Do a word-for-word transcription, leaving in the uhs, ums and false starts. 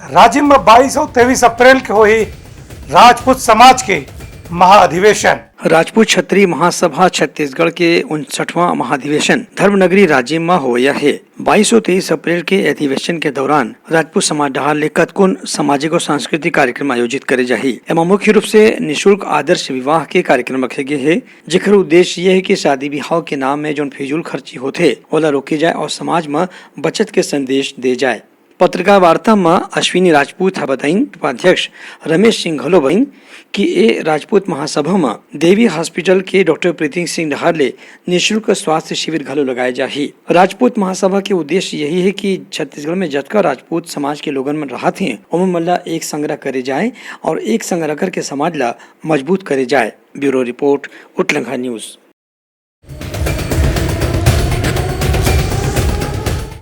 राजिम म बाईस अउ तेईस अप्रैल के होही राजपूत समाज के महाअधिवेशन। राजपूत क्षत्रिय महासभा छत्तीसगढ़ के उनसठवां महाधिवेशन धर्मनगरी राजिम म होवइया हे। बाईस अउ तेईस अप्रैल के अधिवेशन के दौरान राजपूत समाज डहार ले कतकोन सामाजिक अउ सांस्कृतिक कार्यक्रम आयोजित करे जाही। एमा मुख्य रूप से निशुल्क आदर्श विवाह के कार्यक्रम रखे गे हे, जेकर उद्देश्य ये हे कि शादी बिहाव के नाम में जौन फिजूल खर्ची होथे, ओला रोके जाए और समाज म बचत के संदेश दे जाए। पत्रकार वार्ता म अश्विनी राजपूत ह बताइन, उपाध्यक्ष रमेश सिंह घलो बताइन कि ए राजपूत महासभा म देवी हॉस्पिटल के डॉक्टर प्रीति सिंह डहार ले निशुल्क स्वास्थ्य शिविर घलो लगाए जाही। राजपूत महासभा के उद्देश्य यही हे कि छत्तीसगढ़ में जतका राजपूत समाज के लोगन मन रहत हें, ओमन मन ला एक संग करे जाए और एक संग रह करके समाज ला मजबूत करे जाए। ब्यूरो रिपोर्ट, उटलंघा न्यूज।